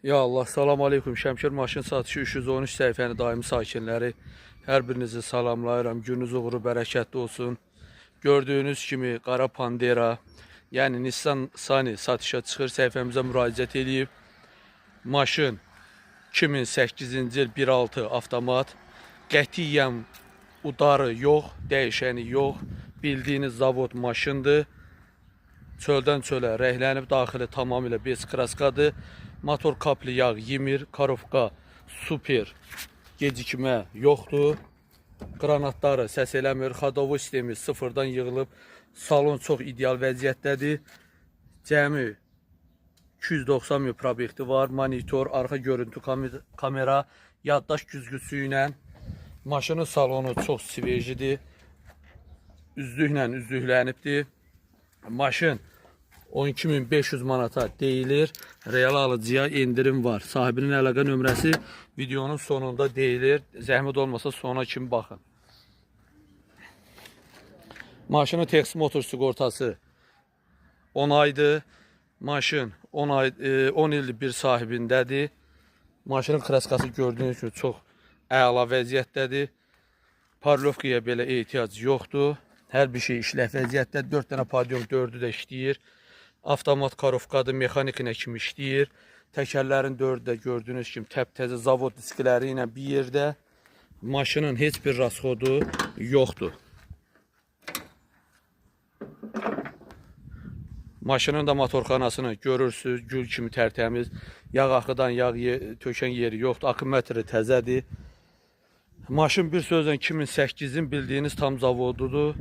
Ya Allah, salam aleykum. Şəmkir maşın satışı 313 səhifənin daimi sakinləri. Hər birinizi salamlayıram. Gününüz uğurlu, bərəkətli olsun. Gördüyünüz kimi qara Pandera, yəni Nissan Sunny satışa çıxır. Səhifəmizə müraciət eləyib. Maşın 2008-ci il 1.6 avtomat. Qətiyyən udarı yox, dəyişəni yox. Bildiyiniz zavod maşındır. Çöldən çölə rənglənib, daxili tamamilə bez kraskadır. Motor kapli yağ yemir, karovka super, gecikmə yoxdur. Qranatları səs eləmir, xodovu sistemi sıfırdan yığılıb. Salon çox ideal vəziyyətdədir. Cəmi 290 min probyekti var. Monitor, arxa görüntü kamera, yaddaş güzgüsü ilə. Maşının salonu çox svejidir. Üzlüklə üzlüklənibdir. Maşın 12.500 manata deyilir. Real alıcıya endirim var. Sahibinin əlaqə nömrəsi videonun sonunda deyilir. Zəhmət olmasa sona kimi baxın. Maşının Tex Motor sığortası 10 aydır. Maşın 10 ay 10 ildir bir sahibindədir. Maşının kraskası gördüyünüz kimi çox əla vəziyyətdədir. Parlovkaya belə ehtiyac yoxdur. Hər bir şey işlək vəziyyətdə. 4 dənə podium, 4-ü də işləyir. Avtomat karovkadır, mexanikinə kimi işləyir. Təkərlərin 4-ü də gördüyünüz kimi təptəzə zavod diskləri ilə bir yerdə. Maşının heç bir rasxodu yoxdur. Maşının da motorxanasını görürsüz, gül kimi tərtəmiz. Yağ axıdan yağ tökən yeri yoxdur. Akkumulyatorı təzədir. Maşın bir sözlə 2008-in bildiyiniz tam zavodudur.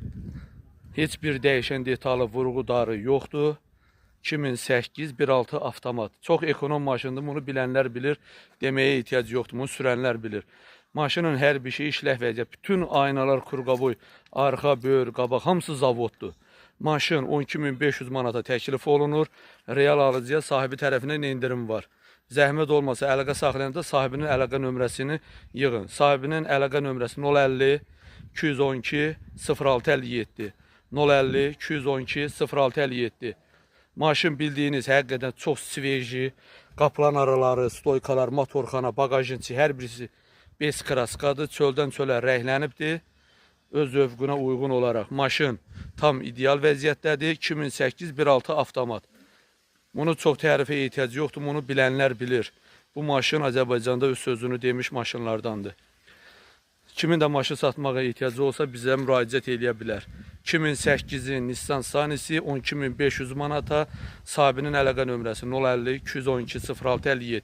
Heç bir dəyişən detalı, vurğudarı yoxdur. 2008 1.6 avtomat. Çox ekonom maşındır. Bunu bilənlər bilir. Deməyə ehtiyac yoxdur. Bunu sürənlər bilir. Maşının hər bir şeyi işlək vəziyyət. Bütün aynalar kurqaboy, arxa, böyür, qabaq hamısı zavoddur. Maşın 12.500 manata təklif olunur. Real alıcıya sahibi tərəfindən endirim var. Zəhmət olmasa əlaqə saxlayanda sahibinin əlaqə nömrəsini yığın. Sahibinin əlaqə nömrəsi 050 212 0657 050 212 0657. Maşın bildiyiniz həqiqətən çox sveji, qapılan araları, stoykalar, motorxana, bagajın içi hər birisi bez kraskadır. Çöldən çölə rənglənibdir. Öz zövqünə uyğun olaraq maşın tam ideal vəziyyətdədir. 2008 1.6 avtomat. Bunu çox tərifə ehtiyac yoxdur. Bunu bilənlər bilir. Bu maşın Azərbaycanda öz sözünü demiş maşınlardandır. Kimin də maşın satmağa ehtiyacı olsa bizə müraciət eləyə bilər. 2008-in Nissan Sunny-si 12.500 manata, sahibinin əlaqə nömrəsi 050 212 06 57.